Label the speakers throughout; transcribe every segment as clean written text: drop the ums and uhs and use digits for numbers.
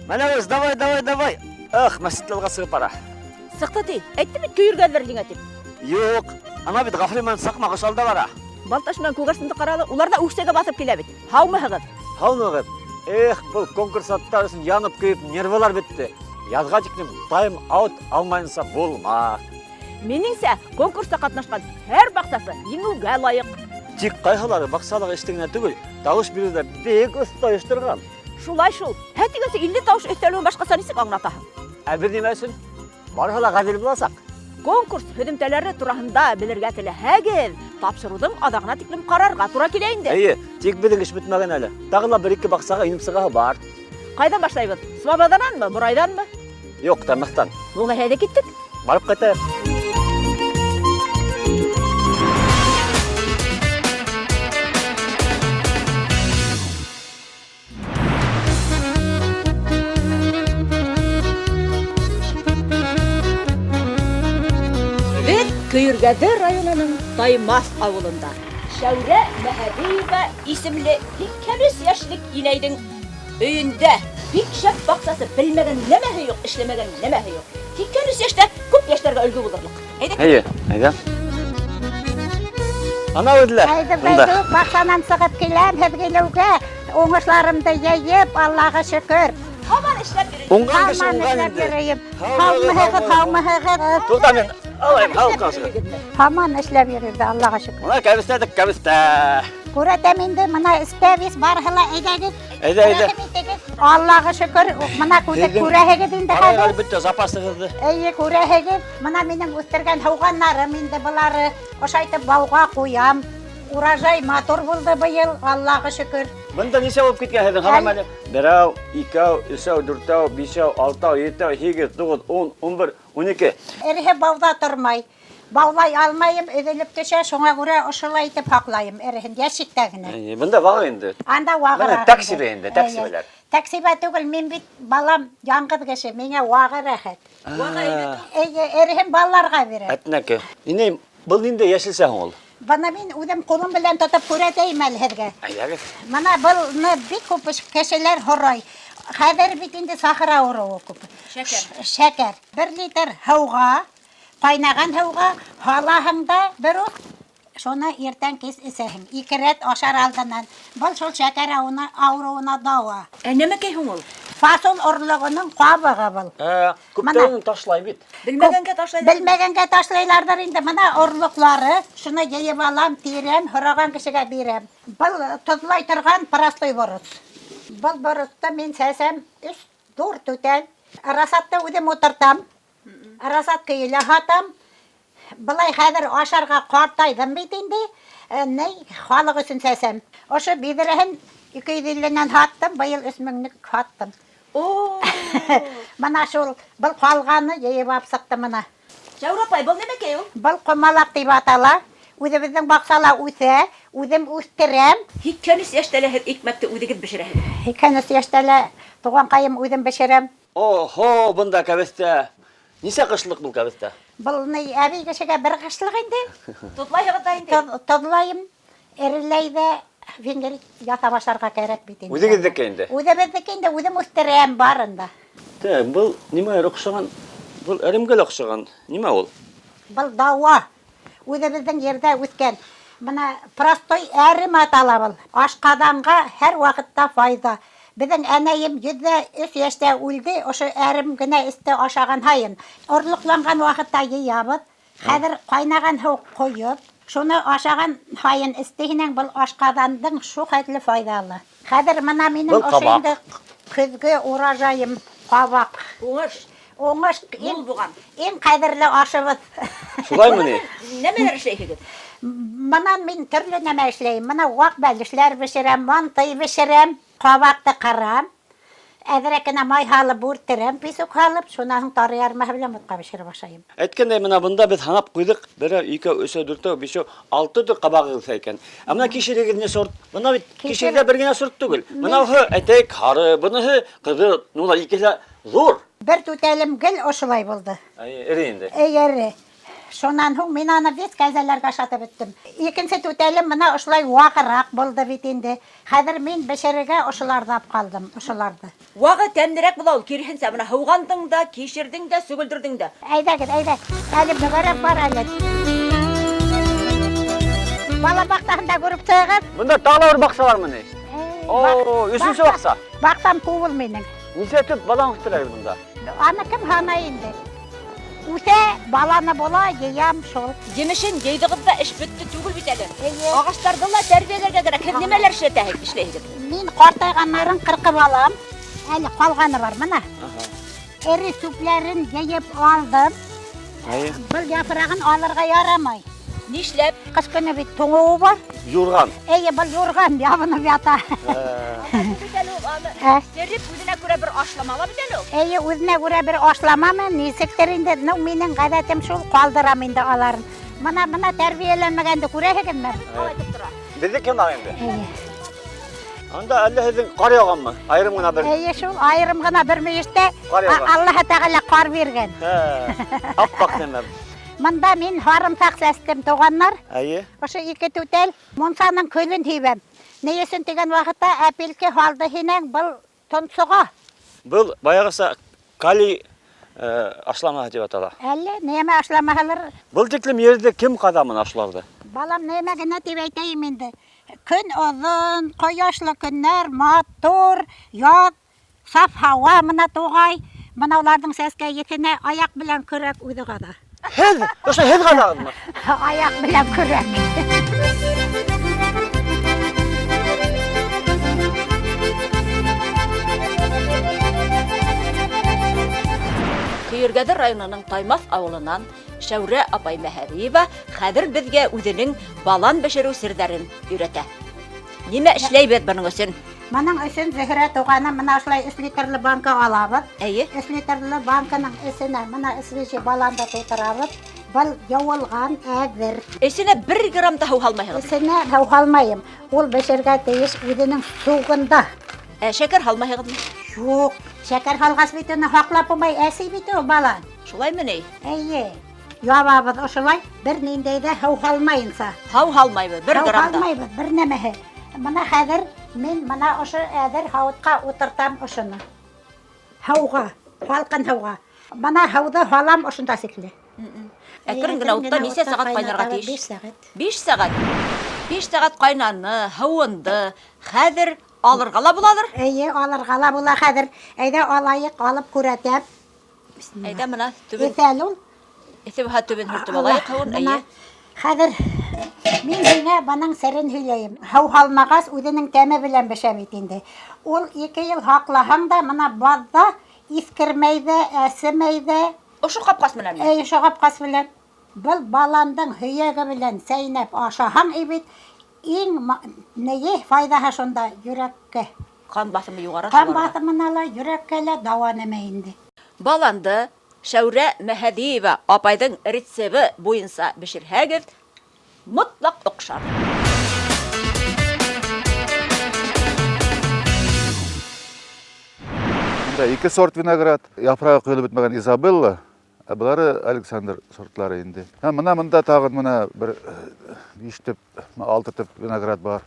Speaker 1: Мәләвез, давай, давай, давай. Эх, мәсет алға сығып бара.
Speaker 2: Сыҡты ти. Әйттем бит көйөргә әҙер тип.
Speaker 1: Юҡ, ана бит Ғафури менән Саҡмағош алда бара.
Speaker 2: Балташ менән Күгәрсенде ҡаралы, улар ҙа үксәгә баҫып килә бит. Һаумыһығыҙ?
Speaker 1: Һаумыһығыҙ? Эх, был конкурсанттар өсөн янып көйөп нервылар бөттө. Яҙға тиклем тайм-аут алмайынса булмаҫ.
Speaker 2: Минеңсә, конкурста ҡатнашҡан һәр баҡсасы еңеүгә лайыҡ.
Speaker 1: Тик ҡайһылары баҡсалағы эште генә түгел, тауыш биреүҙә бик оҫта ойошторған.
Speaker 2: Шулай шул. Һә тигәнсе 50 тауыш өҫтәлеүен башҡаса нисек аңлатаһың?
Speaker 1: Ә беҙ нимә өсөн? Барыһы ла ғәҙел буласаҡ.
Speaker 2: Конкурс һөҙөмтәләре тураһында белергә теләһәгеҙ, тапшырыуҙың аҙағына тиклем ҡарарға тура килә инде.
Speaker 1: Эйе, тик беҙҙең эш бөтмәгән әле. Тағы ла бер-ике баҡсаға инеп сығаһы бар.
Speaker 2: Ҡайҙан башлайбыҙ? Свободананмы, Борайҙанмы?
Speaker 1: Юҡ, Таймаҫтан.
Speaker 2: Улай әйҙә киттек.
Speaker 1: Барып ҡайтайыҡ.
Speaker 2: Беҙ Көйөргәҙе районының Таймаҫ ауылында. Шәүрә Мәһәҙиева исемле 83 йәшлек инәйҙең өйөндә бик шәп баҡсасы, белмәгән нәмәһе юҡ, эшләмәгән нәмәһе юҡ. 83 йәштә күп йәштәргә өлгө булырлыҡ. Әйҙә.
Speaker 1: Эйе, әйҙә. Ана үҙләр.
Speaker 3: Әйҙә,
Speaker 1: Бында.
Speaker 3: бәйҙүк, баҡсанан сығып киләм, һеҙ килеүгә уңышларымды йыйып, Аллаға шөкөр.
Speaker 2: Һаман эшләп йөрөй.
Speaker 1: Уңған кеше
Speaker 3: Һаман
Speaker 1: уңған
Speaker 3: эшләп
Speaker 1: инде.
Speaker 3: йөрөйөм.
Speaker 1: Һаумыһығыҙ,
Speaker 3: Һаумыһығыҙ, һаумыһығыҙ.
Speaker 1: Туҡта мин алайым, алып ҡалсын.
Speaker 3: Һаман эшләп йөрөйбөҙ, Аллаға шөкөр.
Speaker 1: Мына кәбеҫтә тек кәбеҫтә.
Speaker 3: Күрәтәм инде, мына эстәбеҙ, барыһы ла әйҙәгеҙ.
Speaker 1: Әйҙә, әйҙә.
Speaker 3: Рәхим итегеҙ. Аллаға шөкөр, мына күҙе
Speaker 1: Һеҙҙең
Speaker 3: күрәһегеҙ инде
Speaker 1: Ҡарайыҡ
Speaker 3: хәҙер.
Speaker 1: әле бөтә запасығыҙҙы.
Speaker 3: Эйе, күрәһегеҙ. Мына минең үҫтергән һыуғаннарым инде былары. Ошайтып бауға ҡуям. Урожай матур булды быйыл, Аллаға шөкөр.
Speaker 1: Бында нисә булып киткән һеҙҙең һанам әле? Берәү, икәү, өсәү, дүртәү, бишәү, алтау, етәү, һигеҙ, туғыҙ, ун, ун бер, ун ике.
Speaker 3: Эреһе бауҙа тормай. Баулай алмайым, өҙөлөп төшә, шуңа күрә ошолай итеп һаҡлайым эреһен, йәшиктә генә.
Speaker 1: Эйе, бында вағы инде.
Speaker 3: Анда вағыраҡ
Speaker 1: Бына таксибә инде, таксибәләр.
Speaker 3: Таксибә түгел, мин бит балам яңғыҙ кеше, миңә вағы рәхәт.
Speaker 2: Вағы әйбәт.
Speaker 3: Эйе, эреһен балаларға бирә.
Speaker 1: Әтнәке. Инәй, был ниндәй йәшелсә һуң ул?
Speaker 3: Бына мин үҙем ҡулым белән тотоп күрәтәйем әле һеҙгә.
Speaker 1: Әйҙәгеҙ.
Speaker 3: Мына былны бик күп кешеләр һорай. Хәҙер бит инде сахар ауырыуы күп.
Speaker 2: Шәкәр.
Speaker 3: Шәкәр. 1 литр һыуға, ҡайнаған һыуға һалаһың да бер үк, шуны иртән кис эсәһең. 2 рәт ашар алдынан. Был шул шәкәр ауырыуына дауа.
Speaker 2: Ә нәмәкәй һуң ул?
Speaker 3: Фасол орлоғоноң ҡабығы был.
Speaker 1: Күптәрен ташлай бит.
Speaker 2: Белмәгәнгә ташлайҙар.
Speaker 3: Белмәгәнгә ташлайларҙыр инде. Мына орлоҡлары, шуны йыйып алам, тирәм, һораған кешегә бирәм. Был тоҙлай торған простой борос. Был боросто мин сәсәм өс ҙур түтәл. Расатты үҙем ултыртам. Расат көйө лә һатам. Былай хәҙер ашарға ҡартайҙым бит инде. Ни, халыҡ өсөн сәсәм. Ошо биҙрәһен ике йөҙ илленән һаттым, быйыл өс меңлек һаттым.
Speaker 2: О!
Speaker 3: Мына шул, был ҡалғаны йыйып алып сыҡты мына.
Speaker 2: Шәүрә апай, был нәмәкәй ул?
Speaker 3: Был ҡомалаҡ тип атала. Үҙебеҙҙең баҡсала үҫә, үҙем үҫтерәм.
Speaker 2: 83 йәштә лә һеҙ икмәкте үҙегеҙ бешерәһегеҙ.
Speaker 3: 83 йәштә лә туғанҡайым үҙем бешерәм.
Speaker 1: Охо, бында кәбеҫтә. Нисә ҡышлыҡ был кәбеҫтә?
Speaker 3: Был ни, әбей кешегә бер ҡышлыҡ инде.
Speaker 2: Тоҙлайһығыҙ ҙа инде.
Speaker 3: Тоҙлайым, эреләй ҙә вингер яҫап ашарға кәрәк бит инде.
Speaker 1: Үҙегеҙҙеке инде?
Speaker 3: Үҙебеҙҙеке инде, үҙем үҫтерәм барын да.
Speaker 1: Тә, был нимәгә оҡшаған? Был әремгә лә оҡшаған. Нимә ул?
Speaker 3: Был дауа. Үҙебеҙҙең ерҙә үҫкән. Мына простой әрем атала был. Ашҡаҙанға һәр ваҡытта файҙа. Беҙҙең әнәйем 103 йәштә үлде, ошо әрем генә эсте ашаған һайын. Орлоҡланған ваҡытта йыябыҙ. Хәҙер ҡайнаған һыу ҡойоп, шуны ашаған һайын эсте һинең был ашҡаҙандың шул хәтле файҙалы. Хәҙер мына минең
Speaker 1: Был
Speaker 3: ошо
Speaker 1: ҡабаҡ.
Speaker 3: инде көҙгө урожайым ҡабаҡ.
Speaker 2: Уңыш.
Speaker 3: Уңыш
Speaker 2: Мул булған.
Speaker 3: иң ҡәҙерле ашыбыҙ.
Speaker 1: Шулаймы ни?
Speaker 2: Нәмәләр эшләйһегеҙ?
Speaker 3: Мынан мин төрлө нәмә эшләйем. Мына ваҡ бәлешләр бешерәм, мантый бешерәм, ҡабаҡты ҡырам. Әҙерәк кенә май һалып бүрттерәм, песок һалып, шунан һуң тары ярмаһы белән бутҡа бешереп ашайым.
Speaker 1: Әйткәндәй, мына бында беҙ һанап ҡуйҙыҡ. Берәү, икәү, өсәү, дүртәү, бишәү, алты төр ҡабағығыҙ үҫә икән. Ә мына кишерегеҙ ни сорт? Бына бит
Speaker 3: Кишер
Speaker 1: кишерҙә бер генә сорт түгел. Бынауһы, әйтәйек, һары, быныһы ҡыҙыл, ну, улар икеһе лә ҙур.
Speaker 3: Бер түтәлем гел ошолай булды.
Speaker 1: Әй, эре инде.
Speaker 3: Әй, эре. Шунан һуң мин аны весь кәзәләргә ашатып бөттөм. Икенсе түтәлем мына ошолай вағыраҡ булды бит инде. Хәҙер мин бешерергә ошоларҙы алып ҡалдым, ошоларҙы.
Speaker 2: Вағы тәмлерәк була ул, киреһенсә, бына һыуғандың да, кишерҙең дә, сөгөлдөрҙөң дә.
Speaker 3: Әйҙәгеҙ, әйҙә. Әле мөгәрәп бар әле. Бала баҡсаһында күреп сығығыҙ.
Speaker 1: Бында тағы ла бер баҡса бармы ни? О, өсөнсө баҡса.
Speaker 3: Баҡсам күп ул минең.
Speaker 1: Нисә төп балан үҫтерәгеҙ бында?
Speaker 3: Аны кем һанай инде? Үҫә, баланы була, йыям шул.
Speaker 2: Емешен йыйҙығыҙ ҙа эш бөттө түгел бит әле.
Speaker 3: Эйе.
Speaker 2: Ағастарҙы ла тәрбиәләргә кәрәк. Һеҙ нимәләр эшләйһегеҙ?
Speaker 3: Мин ҡартайғаннарын ҡырҡып алам. Әле ҡалғаны бар мына. Эре сүпләрен йыйып алдым. Был япрағын алырға ярамай.
Speaker 2: Нишләп?
Speaker 3: Ҡыш көнө бит туңыуы бар.
Speaker 1: Юрған.
Speaker 3: Эйе, был юрған ябынып ята.
Speaker 2: Тереп үҙенә күрә бер ашлама ла бит әле ул.
Speaker 3: Эйе, үҙенә күрә бер ашламамы, нисектер инде, ну, минең ғәҙәтем шул, ҡалдырам инде аларын. Мына тәрбиәләнмәгәнде күрәһегеҙме?
Speaker 2: Ҡалайтып тора.
Speaker 1: Беҙҙе кем ала инде?
Speaker 3: Эйе.
Speaker 1: Анда әллә һеҙҙең ҡар яуғанмы? Айырым ғына бер.
Speaker 3: Эйе, шул айырым ғына бер мөйөштә
Speaker 1: Ҡар яуған.
Speaker 3: Аллаһы Тәғәлә ҡар биргән.
Speaker 1: Аппаҡ нәмә.
Speaker 3: Мында мин һарымсаҡ сәстем, туғандар.
Speaker 1: Эйе.
Speaker 3: Ошо ике түтәл мунсаның көлөн һибәм. Ни өсөн тигән ваҡытта әпилке һалды һинең был тонсоға.
Speaker 1: Был баяғыса калий ашламаһы тип атала.
Speaker 3: Әллә нимә ашламаһылыр?
Speaker 1: Был тиклем ерҙе кем ҡаҙа мына ошоларҙы?
Speaker 3: Балам, нимә генә тип әйтәйем инде. Көн оҙон, ҡояшлы көннәр, матур, яҙ, саф һауа мына туғай. Мына уларҙың сәскә еҫенә аяҡ белән көрәк үҙе ҡаҙа.
Speaker 1: Һеҙ, ошо һеҙ ҡаҙағыҙмы?
Speaker 3: Аяҡ белән көрәк.
Speaker 2: Көйөргәҙе районының Таймаҫ ауылынан Шәүрә апай Мәһәҙиева хәҙер беҙгә үҙенең балан бешереү серҙәрен өйрәтә. Нимә эшләйбеҙ бының өсөн?
Speaker 3: Бының өсөн Зөһрә туғаным мына ошолай өс литрлы банка алабыҙ.
Speaker 2: Эйе.
Speaker 3: Өс литрлы банканың эсенә мына свежий баланды тултырабыҙ. Был йыуылған әҙер.
Speaker 2: Эсенә бер грамм да һыу һалмайһығыҙ?
Speaker 3: Эсенә һыу һалмайым. Ул бешергә тейеш үҙенең суғында.
Speaker 2: Шәкәр һалмайһығыҙмы?
Speaker 3: Юҡ. Шәкәр һалғас бит уны һаҡлап булмай, әсей бит ул балан.
Speaker 2: Шулаймы ни?
Speaker 3: Эйе. Ябабыҙ ошолай, бер ниндәй ҙә һыу һалмайынса.
Speaker 2: Һыу һалмайбыҙ, бер
Speaker 3: Һыу
Speaker 2: грамм да.
Speaker 3: һалмайбыҙ, бер нәмәһе. Мына хәҙер мин мына ошо әҙер һауытҡа ултыртам ошоно. Һыуға, һалҡын һыуға. Мына һыуҙы һалам ошонда сикле.
Speaker 2: Әкрен генә утта нисә сәғәт ҡайнарға тейеш?
Speaker 3: 5 сәғәт.
Speaker 2: 5 сәғәт. 5 сәғәт ҡайнаны, һыуынды. Хәҙер алырға ла булалыр?
Speaker 3: Эйе, алырға ла була хәҙер. Әйҙә алайыҡ, алып күрәтәм.
Speaker 2: Әйҙә мына төбөн.
Speaker 3: Эҫәл ул.
Speaker 2: Эҫе булһа төбөн һөртөп алайыҡ һыуын,
Speaker 3: Мына
Speaker 2: эйе.
Speaker 3: Хәҙер мин һиңә бының серен һөйләйем. Һыу һалмағас үҙенең тәме белән бешә бит инде. Ул 2 йыл һаҡлаһаң да, мына баҙҙа иҫкермәй ҙә, әсемәй ҙә.
Speaker 2: Ошо ҡапҡас менәнме?
Speaker 3: Эйе, ошо ҡапҡас белән. Был баландың һөйәге белән сәйнәп ашаһаң бит, иң нейе файҙаһы шунда йөрәккә.
Speaker 2: Ҡан баҫымы юғары
Speaker 3: Ҡан
Speaker 2: шуларға.
Speaker 3: баҫымына ла, йөрәккә лә дауа нәмә инде.
Speaker 2: Баланды Шәүрә Мәһәҙиева апайҙың рецепты буйынса бешерһәгеҙ, мотлаҡ оҡшар.
Speaker 4: Бында ике сорт виноград, япрағы ҡойолоп бөтмәгән Изабелла, ә былары Александр сортлары инде. Һәм мына бында тағын мына бер 5 төп, 6 төп виноград бар.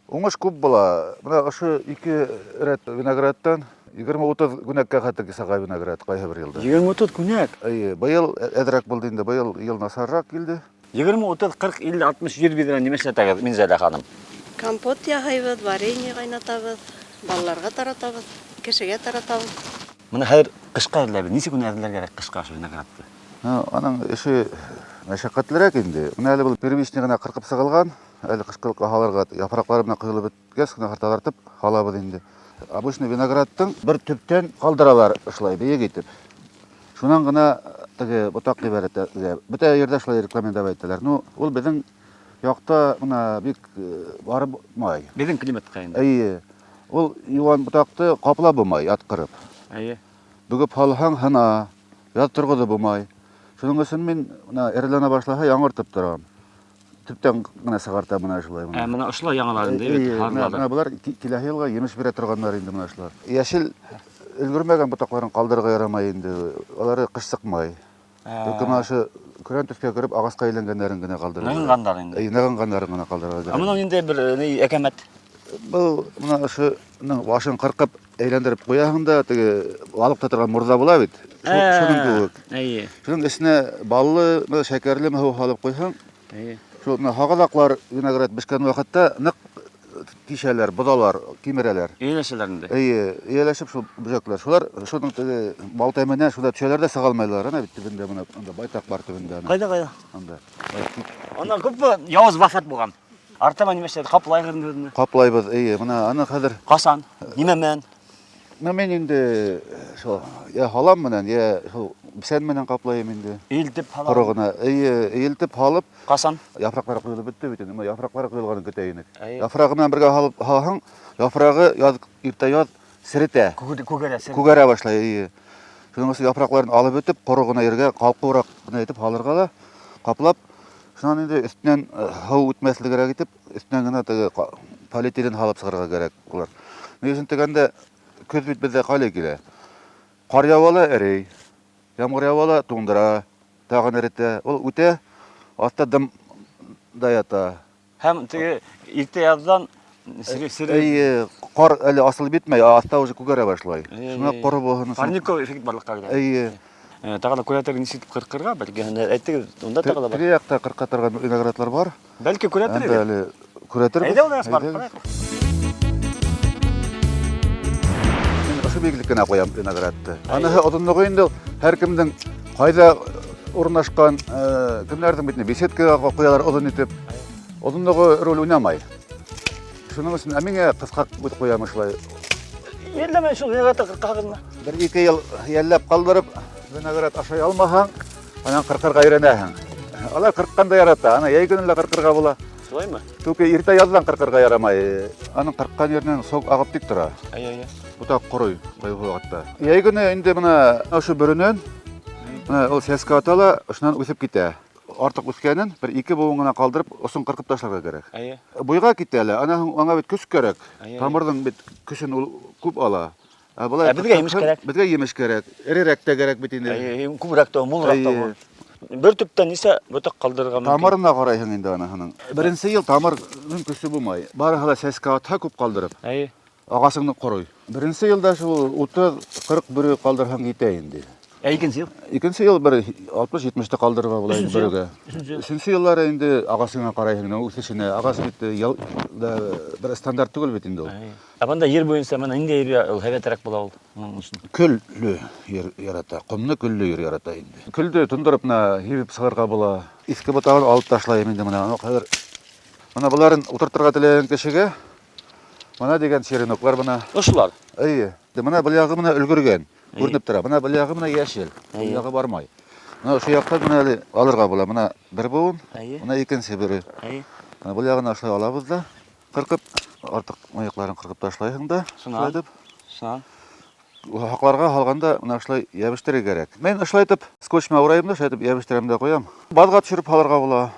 Speaker 4: Уңыш күп була. Мына ошо ике рәт виноградтан егерме-утыҙ күнәккә хәтле кисәгә виноград ҡайһы бер йылда.
Speaker 1: Егерме-утыҙ күнәк?
Speaker 4: Эйе, быйыл әҙерәк булды инде, быйыл йыл насарыраҡ килде.
Speaker 1: Егерме-утыҙ, ҡырҡ, илле, алтмыш, йөҙ биҙрә нимә эшләтәгеҙ, Минзәлә ханым?
Speaker 5: Компот яһайбыҙ, варенье ҡайнатабыҙ, балаларға таратабыҙ, кешегә таратабыҙ.
Speaker 1: Мына хәҙер ҡышҡа әҙерләйбеҙ. Нисек уны әҙерләргә кәрәк ҡышҡа ошо виноградты?
Speaker 4: Аның эше мәшәҡәтлерәк инде. Мына әле был первичный ғына ҡырҡып сығылған, әле ҡышҡылыҡҡа һалырға япраҡлары менән ҡойолоп бөткәс кенә таҙартып һалабыҙ инде. Обычный виноградтың бер төптән ҡалдыралар ошолай бейек итеп. Шунан ғына теге ботаҡ ебәрә. Бөтә ерҙә шулай рекомендовать итәләр. Ну, ул беҙҙең яҡта мына бик барып май.
Speaker 1: Беҙҙең климатҡа инде.
Speaker 4: Эйе. Ул йыуан ботаҡты ҡаплап булмай, ятҡырып.
Speaker 1: Эйе.
Speaker 4: Бөгөп һалһаң һына, яҙ торғоҙо булмай. Шуның өсөн мин мына эреләнә башлаһа яңыртып торам. Төптән генә сығарта мына шулай мына.
Speaker 1: Мына ошолай яңылар инде,
Speaker 4: Эйе,
Speaker 1: бит, һарылады.
Speaker 4: мына былар киләһе йылға емеш бирә торғандар инде мына шулар. Йәшел өлгөрмәгән ботаҡларын ҡалдырырға ярамай инде. Алары ҡыш сыҡмай. Только мына ошо көрән төҫкә кереп ағасҡа әйләнгәндәрен генә ҡалдырырға.
Speaker 1: Нығынғандар инде.
Speaker 4: Эйе, нығынғандарын ғына ҡалдырырға
Speaker 1: Ә бының ниндәй бер ни әкәмәт?
Speaker 4: Был мына ошоноң башын ҡырҡып әйләндереп ҡуяһың да, теге балыҡ торған мурҙа була бит. Шуның кеүек.
Speaker 1: Эйе.
Speaker 4: Шуның эсенә баллы, шәкәрле һыу һалып ҡуйһаң,
Speaker 1: Эйе.
Speaker 4: шул мына һағалаҡлар виноград бешкән ваҡытта ныҡ тишәләр, боҙалар, кимерәләр.
Speaker 1: Эйәләшәләр инде.
Speaker 4: Эйе, эйәләшеп шул бөжәкләр. Шулар шуның теге бал тәменә шунда төшәләр ҙә сыға алмайлар. Ана бит төбөндә мына анда байтаҡ бар төбөндә.
Speaker 1: Ҡайҙа, ҡайҙа?
Speaker 4: Анда.
Speaker 1: Анда күпме яуыз вафат булған. Артама нимәсә ҡаплайғыҙ инде.
Speaker 4: Ҡаплайбыҙ, эйе. Мына аны хәҙер
Speaker 1: Ҡасан? Нимә менән?
Speaker 4: Ну, мин инде шул я һалам менән, я шул бесән менән ҡаплайым инде.
Speaker 1: Эйелтеп һалам.
Speaker 4: Ҡоро ғына. Эйе, эйелтеп һалып,
Speaker 1: Ҡасан?
Speaker 4: Яфраҡтары ҡойолоп бөттө бит инде. Мына яфраҡтары ҡойолғанын көтә инек.
Speaker 1: Эйе.
Speaker 4: Яфрағы менән бергә һалып һалһаң, яфрағы яҙ, иртә яҙ серетә.
Speaker 1: Күгәрә, серетә.
Speaker 4: Күгәрә башлай, эйе. Шуның өсөн яфраҡларын алып бөтөп, ҡоро ғына ергә ҡалҡыуыраҡ ғына итеп һалырға ла, ҡаплап, шунан инде өҫтөнән һыу үтмәҫлегерәк итеп, өҫтөнән генә теге полиэтилен һалып сығырға кәрәк улар. Ни өсөн тигәндә, көҙ бит беҙҙә ҡалай килә. Ҡар яуа ла эрей, ямғыр яуа ла туңдыра, тағын эретә. Ул үтә, аҫта дым да ята.
Speaker 1: Һәм теге иртә яҙҙан сере
Speaker 4: Эйе, ҡар әле асылып етмәй, аҫта уже күгәрә башлай. Шуңа ҡоро булһын өсөн.
Speaker 1: Парниковый эффект барлыҡҡа килә.
Speaker 4: Эйе.
Speaker 1: Тағы ла күрәтер нисек итеп ҡырҡырға, бәлки әйттегеҙ, унда тағы ла бар.
Speaker 4: Теге яҡта ҡырҡа торған виноградлар бар.
Speaker 1: Бәлки күрәтер
Speaker 4: Анда
Speaker 1: иде.
Speaker 4: әле күрәтербеҙ.
Speaker 1: Әйҙә, унда барып
Speaker 4: Әйҙә.
Speaker 1: ҡарайыҡ.
Speaker 4: Мин ошо бейеклек кенә ҡуям виноградты. Аныһы оҙонлоғо инде ул һәр кемдең ҡайҙа урынлашҡан, кемдәрҙең бит инде беседкаға ҡуялар оҙон итеп. Оҙонлоғо роль уйнамай. Шуның өсөн ә миңә ҡыҫҡа үтеп ҡуям ошолай.
Speaker 1: Йәлләмәй шул виноградты ҡырҡағыҙмы?
Speaker 4: Бер ике йыл йәлләп ҡалдырып, виноград ашай алмаһаң, анан ҡырҡырға өйрәнәһең. Алар ҡырҡҡанда ярата, ана йәй көнө лә ҡырҡырға була.
Speaker 1: Шулаймы?
Speaker 4: Түке иртә яҙҙан ҡырҡырға ярамай. Аның ҡырҡҡан еренән сок ағып тик тора.
Speaker 1: Әйе, әйе.
Speaker 4: Ботаҡ ҡорой ҡайһы ваҡытта. Йәй көнө инде мына ошо бөрөнән, мына ул сәскә ата ла, ошонан үҫеп китә. Артыҡ үҫкәнен бер ике быуын ғына ҡалдырып, осон ҡырҡып ташларға кәрәк.
Speaker 1: Әйе.
Speaker 4: Буйға китә әле, ана һуң аңа бит көс кәрәк.
Speaker 1: Әйе.
Speaker 4: Тамырҙың бит көсөн ул күп ала. Ә былай
Speaker 1: Ә беҙгә емеш кәрәк.
Speaker 4: Беҙгә емеш кәрәк. Эрерәк тә кәрәк бит инде.
Speaker 1: Әйе, күберәк тә, мулыраҡ та
Speaker 4: Әйе.
Speaker 1: булыр. Бер төптән нисә ботаҡ ҡалдырырға мөмкин?
Speaker 4: Тамырына ҡарайһың инде анаһының. Беренсе йыл тамырҙың көсө булмай. Барыһы ла сәскә атһа күп ҡалдырып.
Speaker 1: Әйе.
Speaker 4: Ағасыңды ҡорой. Беренсе йылда шул 30-40 бөрө ҡалдырһаң етә инде.
Speaker 1: Ә икенсе йыл?
Speaker 4: Икенсе йыл бер 60-70 ҡалдырырға була инде
Speaker 1: Өсөнсө йыл?
Speaker 4: бөрөгә.
Speaker 1: Өсөнсө йыл?
Speaker 4: Өсөнсө йыллары инде ағасыңа ҡарайһың, үҫешенә. Ағас бит йыл да бер стандарт түгел бит инде ул.
Speaker 1: Әйе. Ә бында ер буйынса мына ниндәй ер ул һәйбәтерәк була ул? Уның өсөн.
Speaker 4: Көллө ер ярата, ҡомло көллө ер ярата инде. Көлдө тондороп мына һибеп сығырға була. Иҫке ботағын алып ташлайым инде мына. Аны хәҙер мына быларын ултыртырға теләгән кешегә мына дигән череноклар мына.
Speaker 1: Ошолар.
Speaker 4: Эйе. Мына был яғы мына өлгөргән,
Speaker 1: Эйе.
Speaker 4: күренеп тора. Мына был яғы мына йәшел. Был
Speaker 1: Эйе.
Speaker 4: яғы бармай. Мына ошо яҡтан мына әле алырға була. Мына бер быуын,
Speaker 1: Эйе.
Speaker 4: мына икенсе бере.
Speaker 1: Эйе.
Speaker 4: Мына был яғын ошолай алабыҙ ҙа, ҡырҡып, артыҡ мыйыҡларын ҡырҡып ташлайһың да,
Speaker 1: Шунан.
Speaker 4: шулай итеп.
Speaker 1: Шунан.
Speaker 4: Һаҡларға һалғанда мына ошолай йәбештерергә кәрәк. Мин ошолай итеп скотч менән урайым да, шулай итеп йәбештерәм дә ҡуям. Баҙға төшөрөп һалырға була.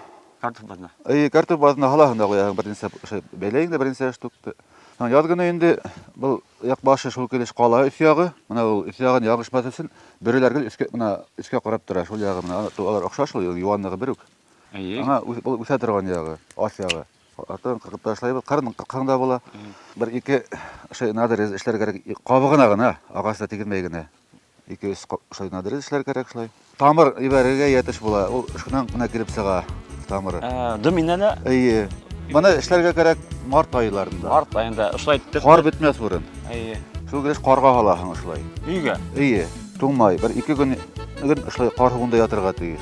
Speaker 1: Картоп баҙына.
Speaker 4: Эйе, картоп баҙына һалаһың да ҡуяһың, бер нисә ошо бәйләйһең дә бер нисә штукты. Һәм яҙ көнө инде был яҡ башы шул килеш ҡала өҫ яғы. Мына ул өҫ яғын яғышмаҫ өсөн бөрөләр гел өҫкә, мына өҫкә ҡарап тора. Шул яғы мына улар оҡшаш, ул юанлығы бер үк.
Speaker 1: Эйе.
Speaker 4: Ана был үҫә торған яғы, аҫ яғы. Артын ҡырҡып ташлайбыҙ, ҡарын ҡырҡһаң да була. Бер ике ошо надрез эшләр кәрәк, ҡабығына ғына, ағасына тигеҙмәй генә. Ике өс ошо надрез эшләр кәрәк шулай. Тамыр ебәрергә йәтеш була. Ул шунан ғына килеп сыға тамыры.
Speaker 1: Дым инә лә?
Speaker 4: Эйе. Быны эшләргә кәрәк март айларында.
Speaker 1: Март айында ошолай итеп.
Speaker 4: Ҡар бөтмәҫ урын.
Speaker 1: Эйе.
Speaker 4: Шул килеш ҡарға һалаһың ошолай.
Speaker 1: Өйгә?
Speaker 4: Эйе, туңмай. Бер ике көн ошолай ҡар һыуында ятырға тейеш.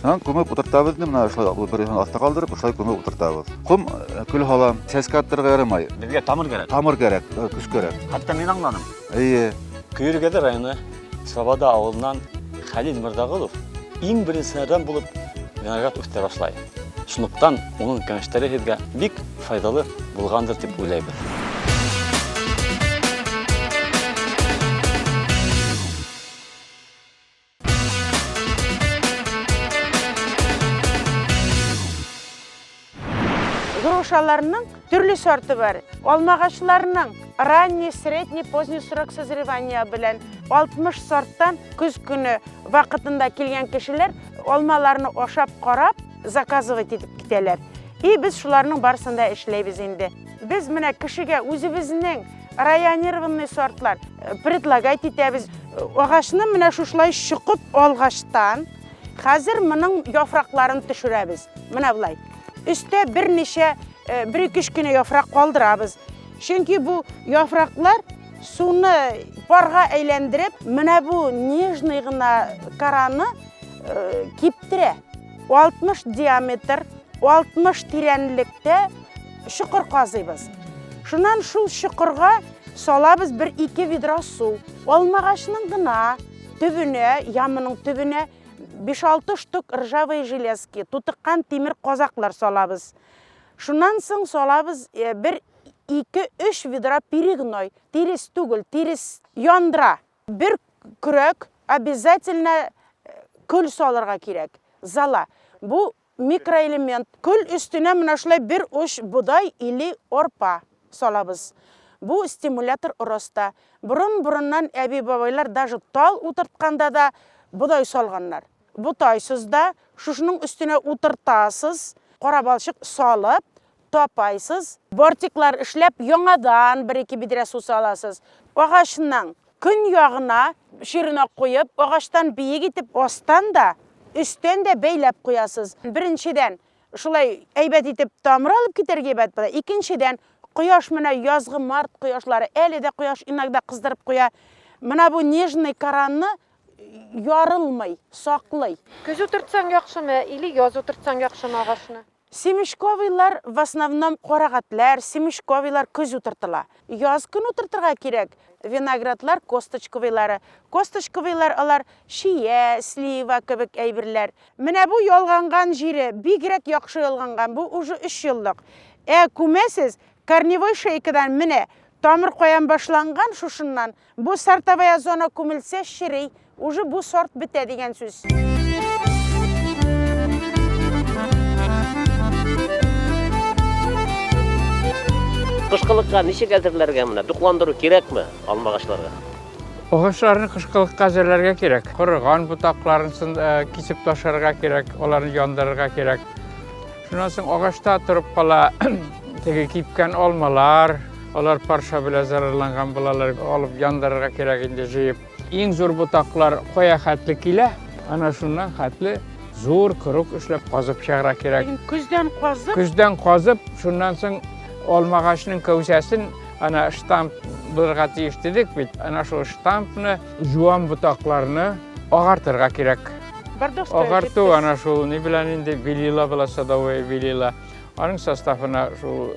Speaker 4: Шунан күмеп ултыртабыҙ инде, мына ошолай бер яғын аҫта ҡалдырып, ошолай күмеп ултыртабыҙ. Ҡом, көл һалам, сәскә аттырырға ярамай.
Speaker 1: Беҙгә тамыр кәрәк.
Speaker 4: Тамыр кәрәк, көс кәрәк.
Speaker 1: Хатта мин аңланым.
Speaker 4: Эйе.
Speaker 1: Көйөргәҙе районы Свобода ауылынан Хәлил Мырҙағолов иң беренселәрҙән булып виноград үҫтерә башлай. Шунлыҡтан уның кәңәштәре һеҙгә бик файҙалы булғандыр тип уйлайбыҙ.
Speaker 6: Грушаларының төрлө сорты бар. Алмағашларының ранний, средний, поздний срок созревания белән 60 сорттан көз көнө ваҡытында килгән кешеләр Алмаларны ашап карап, заказывать итеп китәләр. И без шуларның барысын да эшләйбез инде. Без менә кешегә үзебезнең районированный сортлар предлагать итәбез. Агачны менә шушылай чокып алгачтан, хәзер моның яфракларын төшерәбез. Менә болай. Өстә берничә, бер ике өч кенә яфрак калдырабыз. Чөнки бу яфраклар суны парга әйләндереп, менә бу нежный гына кораны киптерә. 60 диаметр, 60 тирәнлектә чокыр казыйбыз. Шуннан шул чокырга салабыз бер-ике ведра су. Алмагачның гына төбенә, ямының төбенә биш-алты штук ржавые железки, тутыккан тимер казаклар салабыз. Шуннан соң салабыз бер ике-өч ведра перегной, тирес түгел, тирес яндыра. Бер көрәк обязательно көл салырга кирәк, зала. Бу микроэлемент. Көл өстенә менә шулай бер уч бодай или арпа салабыз. Бу стимулятор роста. Борын-борыннан әби-бабайлар даже тал утыртканда да бодай салганнар. Бутайсыз да, шушының өстенә утыртасыз, кара балчык салып, тапайсыз, бортиклар эшләп, яңадан бер-ике бидрә су саласыз. Агачның көн ягына ширина куеп, агачтан биек итеп, астан да, өстән дә бәйләп куясыз. Беренчедән, шулай әйбәт итеп тамыр алып китәргә әйбәт була. Икенчедән, кояш менә язгы март кояшлары, әле дә кояш иногда кыздырып куя. Менә бу нежный кораны ярылмый, саклый.
Speaker 7: Көз утыртсаң яхшымы или яз утыртсаң яхшымы агачны?
Speaker 6: Семечковыйлар в основном карагатлар, семечковыйлар көз утыртыла. Яз көн утыртырга кирәк. Виноградлар косточковыйлары. Косточковыйлар алар чия, слива кебек әйберләр. Менә бу ялганган җире бигрәк яхшы ялганган. Бу уже 3 еллык. Ә күмәсез корневой шейкадан менә тамыр каян башланган шушыннан. Бу сортовая зона күмелсә черей, уже бу сорт бетә дигән сүз.
Speaker 8: Кышкылыкка ничек әзерләргә менә? Тукландыру кирәкме алмагачларга?
Speaker 9: Агачларны кышкылыкка әзерләргә кирәк. Корыган ботакларын кисеп ташларга кирәк, аларны яндырырга кирәк. Шуннан соң агачта торып кала теге кипкән алмалар, алар парша белән зарарланган булалар, алып яндырырга кирәк инде җыеп. Иң зур ботаклар кая хәтле килә, ана шуннан хәтле зур круг эшләп казып чыгарга кирәк.
Speaker 6: Ләкин көздән казып?
Speaker 9: Көздән казып, шуннан соң алмагачның кәүсәсен ана штамп булырга тиеш дидек бит. Ана шул штампны, жуан ботакларны агартырга кирәк.
Speaker 6: Бордовская
Speaker 9: Агарту
Speaker 6: жидкость.
Speaker 9: ана шул ни белән инде белила була, садовая белила. Аның составына шул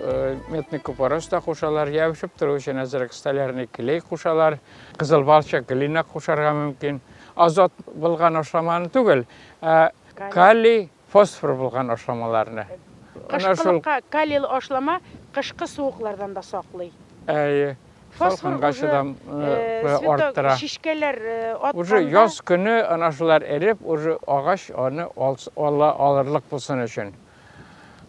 Speaker 9: медный купорос та кушалар, ябышып тору өчен әзерәк столярный клей кушалар, кызыл балчык глина кушарга мөмкин. Азот булган ашламаны түгел, ә
Speaker 6: Калий.
Speaker 9: калий, фосфор булган ашламаларны. Ана шул
Speaker 6: Кышкылыкка калийлы ашлама кышкы суыклардан да саклый.
Speaker 9: Әйе.
Speaker 6: Фосфор
Speaker 9: Салкынга
Speaker 6: уже,
Speaker 9: чыдам
Speaker 6: цветок
Speaker 9: арттыра.
Speaker 6: Шишкәләр
Speaker 9: Уже
Speaker 6: атканда
Speaker 9: яз көне ана шулар эреп, уже агач аны ала алырлык булсын өчен.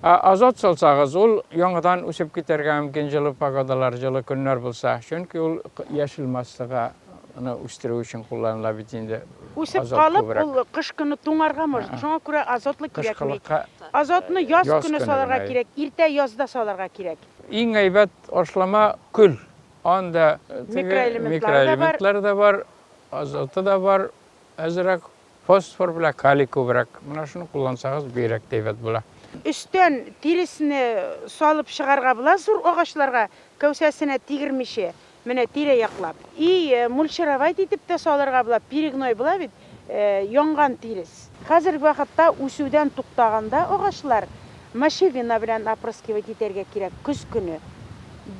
Speaker 9: Ә азот салсагыз, ул яңадан үсеп китәргә мөмкин җылы погодалар, җылы көннәр булса. Чөнки ул яшел массага аны үстерү өчен кулланыла бит инде.
Speaker 6: Үсеп
Speaker 9: Азот
Speaker 6: калып,
Speaker 9: күбрәк.
Speaker 6: ул кыш көне туңарга может. Шуңа күрә азотлы кирәкми.
Speaker 9: Кышкылыкка
Speaker 6: Азотны яз
Speaker 9: яз
Speaker 6: көне
Speaker 9: көне
Speaker 6: салырга
Speaker 9: генә.
Speaker 6: кирәк, иртә язда салырга кирәк.
Speaker 9: Иң әйбәт ашлама көл. Анда теге
Speaker 6: Микроэлементлар да бар.
Speaker 9: микроэлементлар да бар, азоты да бар, әзрәк фосфор белән калий күбрәк. Менә шуны куллансагыз бигрәк тә әйбәт була.
Speaker 6: Өстән тиресне салып чыгарга була зур агачларга, кәүсәсенә тигермичә, менә тирә яклап. И мульчировать итеп тә салырга була, перегной була бит, янган тирес. Хәзерге вакытта үсүдән туктаганда агачлар мочевина белән опрыскивать итәргә кирәк көз көне.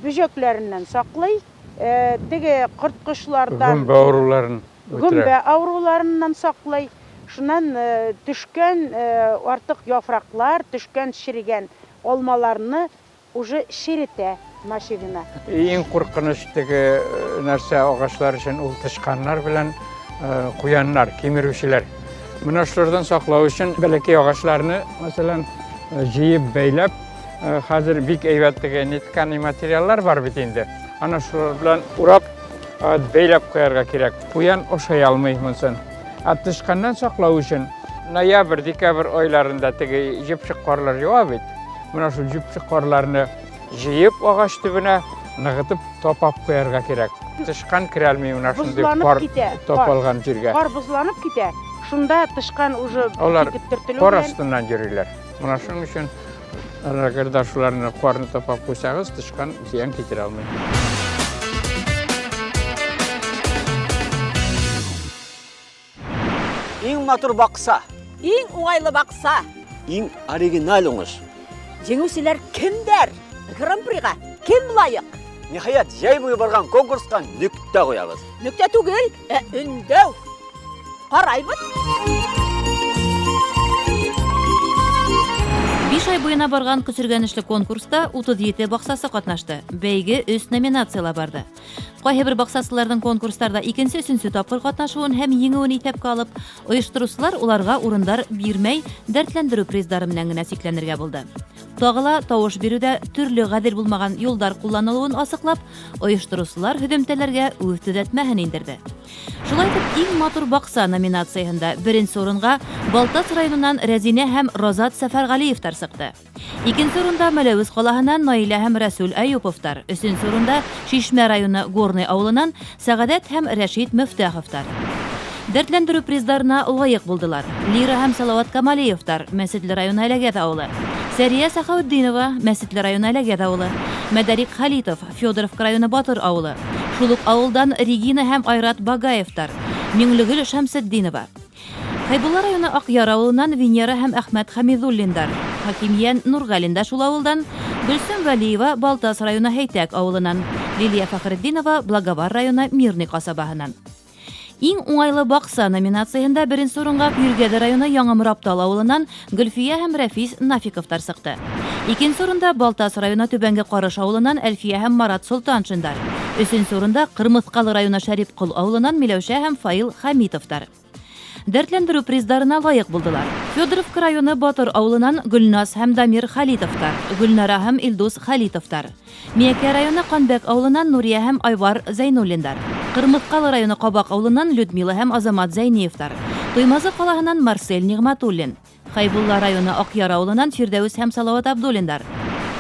Speaker 6: Бөҗәкләреннән саклый, теге корткычлардан,
Speaker 9: Гөмбә авыруларын үтерә.
Speaker 6: Гөмбә авыруларыннан саклый. Шуннан төшкән артык яфраклар, төшкән черегән алмаларны уже черетә мочевина.
Speaker 9: Иң куркыныч теге нәрсә агачлар өчен ул тычканнар белән куяннар, кимерүчеләр. Менә шулардан саклау өчен бәләкәй агачларны, мәсәлән, җыеп бәйләп, хәзер бик әйбәт теге нетканый материаллар бар бит инде. Ана шулар белән урап бәйләп куярга кирәк. Куян ашай алмый монысын. Ә тычканнан саклау өчен Ноябрь, декабрь айларында теге җепшек карлар ява бит. Менә шул җепшек карларны җыеп агач төбенә ныгытып тапап куярга кирәк. Тычкан керә алмый менә шундый кар тапалган җиргә.
Speaker 6: Кар бозланып китә. Шунда тычкан уже
Speaker 9: китеп төртелү. Кар астыннан йөриләр. Менә шуның өчен әгәр дә шуларны карны тапап куйсагыз, тычкан зыян китерә алмый.
Speaker 1: Иң матур бакса.
Speaker 2: Иң уңайлы бакса.
Speaker 1: Иң оригиналь уңыш.
Speaker 2: Җиңүчеләр кемдәр? Гран-прига кем лаек?
Speaker 1: Ниһаять, җәй буе барган конкурска нөктә куябыз.
Speaker 2: Нөктә түгел, ә өндәү. Карайбыз.
Speaker 10: 5 ай буена барган көсөргәнешле конкурста 37 баксасы катнашты. Бәйге өч номинацияла барды. Кайһы бер баксасыларның конкурсларда икенче, өченче тапкыр катнашуын һәм еңүен иҫәпкә алып, оештыручылар уларга урындар бирмәй, дәртләндерү приздары менән генә сикләнергә булды. Тағы ла тавыш бирүдә төрле гадел булмаган юлдар кулланылуын асыҡлап, оештыручылар һөҙөмтәләргә үҙ төҙәтмәһен индерҙе. Шулай итеп, иң матур баҡса номинацияһында беренсе урынға Балтас районынан Рәзинә һәм Розат Сәфәрғәлиевтар сыҡты. Икенсе урында Мәләүез ҡалаһынан Наилә һәм Рәсүл Әюповтар, өсөнсө урында Шишмә районы Горный ауылынан Сәғәҙәт һәм Рәшит Мөфтәховтар. Дәртләндереү приздарына лайыҡ булдылар. Лира һәм Салауат Камалиевтар, Мәсетле районы Әләгәҙ ауылы. Сәрия Сәхәүетдинова, Мәсетле районы Әләгәҙ ауылы. Мәдәрик Халитов, Федоровка районы Батыр ауылы. Шул уҡ ауылдан Регина һәм Айрат Багаевтар, Миңлегөл Шәмсетдинова. Хәйбулла районы Аҡъяр ауылынан Венера һәм Әхмәт Хәмиҙуллиндар, Хакимйән Нурғәлин дә шул ауылдан, Гөлсөм Вәлиева Балтас районы Һәйтәк ауылынан, Лилия Фәхретдинова Благовар районы Мирный ҡасабаһынан. Иң уңайлы баҡса номинацияһында беренсе урынға Көйөргәҙе районы Яңы Мораптал ауылынан Гөлфиә һәм Рәфис Нафиковтар сыҡты. Икенсе урында Балтас районы Түбәнге Ҡарыш ауылынан Әлфиә һәм Марат Солтаншиндар. Өсөнсө урында Ҡырмыҫҡалы районы Шәрипҡол ауылынан Миләүшә һәм Фаил Хәмитовтар. Дәртләндереү приздарына лайыҡ булдылар. Федоровка районы Батыр ауылынан Гөлназ һәм Дамир Халитовтар, Гөлнара һәм Илдус Халитовтар. Миәкә районы Ҡанбәк ауылынан Нурия һәм Айвар Зәйнуллиндар. Ҡырмыҫҡалы районы Ҡабаҡ ауылынан Людмила һәм Азамат Зәйниевтар. Туймазы ҡалаһынан Марсель Ниғмәтуллин. Хәйбулла районы Аҡъяр ауылынан Фирҙәүес һәм Салауат Абдуллиндар.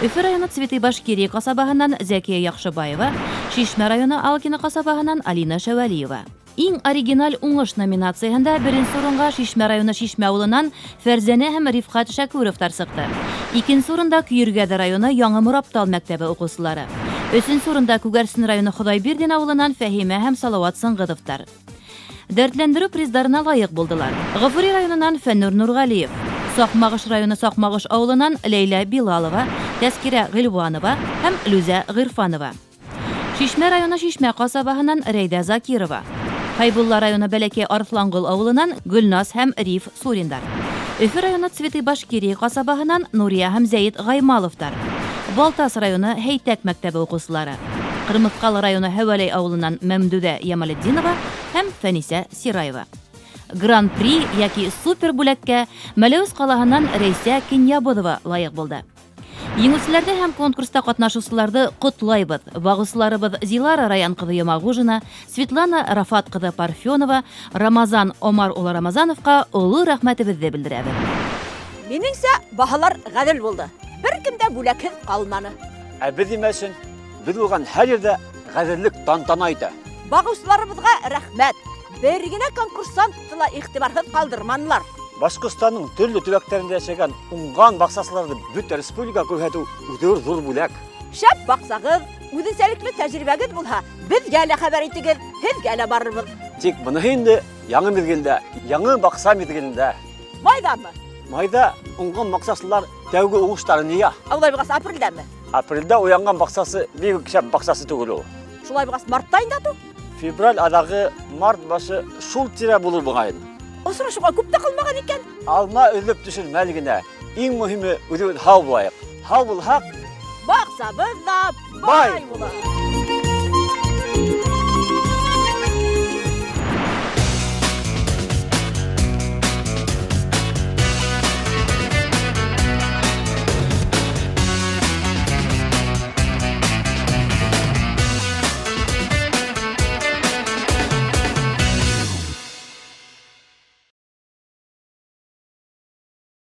Speaker 10: Өфө районы Цветы Башкирии ҡасабаһынан Зәкиә Яҡшыбаева, Шишмә районы Алкино ҡасабаһынан Алина Шәүәлиева. Иң оригиналь уңыш номинацияһында беренсе урынға Шишмә районы Шишмә ауылынан Фәрзәнә һәм Рифҡәт Шәкүровтар сыҡты. Икенсе урында Көйөргәҙе районы Яңы Мораптал мәктәбе уҡыусылары. Өсөнсө урында Күгәрсен районы Хоҙайбирҙин ауылынан Фәһимә һәм Салауат Сыңғыҙовтар. Дәртләндереү приздарына лайыҡ булдылар. Ғафури районынан Фәннур Нурғәлиев, Саҡмағыш районы Саҡмағыш ауылынан Ләйлә Билалова, Тәскирә Ғилуанова һәм Лүзә Ғирфанова. Шишмә районы Шишмә ҡасабаһынан Рәйҙә Закирова. Хәйбулла районы Бәләкәй Арыҫланғол ауылынан Гөлназ һәм Риф Суриндар. Өфө районы Цветы Башкирии ҡасабаһынан Нурия һәм Зәйет Ғаймаловтар. Балтас районы Һәйтәк мәктәбе уҡыусылары. Ҡырмыҫҡалы районы Һәүәләй ауылынан Мәмдүҙә Ямалетдинова һәм Фәнисә Сираева. Гран-при йәки супер бүләккә Мәләүез ҡалаһынан Рәйсә Кинйабыҙова лайыҡ булды. Еңеүселәрҙе һәм конкурста ҡатнашыусыларҙы ҡотлайбыҙ. Бағыусыларыбыҙ Зилара Раян ҡыҙы Йомағужина, Светлана Рафат ҡыҙы Парфенова, Рамазан Омар улы Рамазановҡа оло рәхмәтебеҙҙе белдерәбеҙ.
Speaker 2: Минеңсә, баһалар ғәҙел булды. Бер кем дә бүләкһеҙ ҡалманы.
Speaker 1: Ә беҙ нимә өсөн? Беҙ булған һәр ерҙә ғәҙеллек тантана итә.
Speaker 2: Бағыусыларыбыҙға рәхмәт. Бер генә конкурсантты ла иғтибарһыҙ ҡалдырманылар.
Speaker 1: Башҡортостандың төрлө төбәктәрендә йәшәгән уңған баҡсасыларҙы бөтә республика күрһәтеү үҙе ҙур бүләк.
Speaker 2: Шәп баҡсағыҙ, үҙенсәлекле тәжрибәгеҙ булһа, беҙгә лә хәбәр итегеҙ, һеҙгә лә барырбыҙ.
Speaker 1: Тик быныһы инде яңы миҙгелдә, яңы баҡса миҙгелендә.
Speaker 2: Майҙамы?
Speaker 1: Майҙа уңған баҡсасылар тәүге уңыштарын йыя.
Speaker 2: Улай булғас апрелдәме?
Speaker 1: Апрелдә уянған баҡсасы бик үк шәп баҡсасы түгел ул.
Speaker 2: Шулай булғас мартта инде атыу?
Speaker 1: Февраль аҙағы, март башы шул тирә булыр буғайын.
Speaker 2: Осрашыуға күп тә ҡалмаған икән.
Speaker 1: Алма өҙөлөп төшөрмәл генә. Иң мөһиме үҙебеҙ һау булайыҡ. Һау булһаҡ,
Speaker 2: баҡсабыҙ ҙа бай була.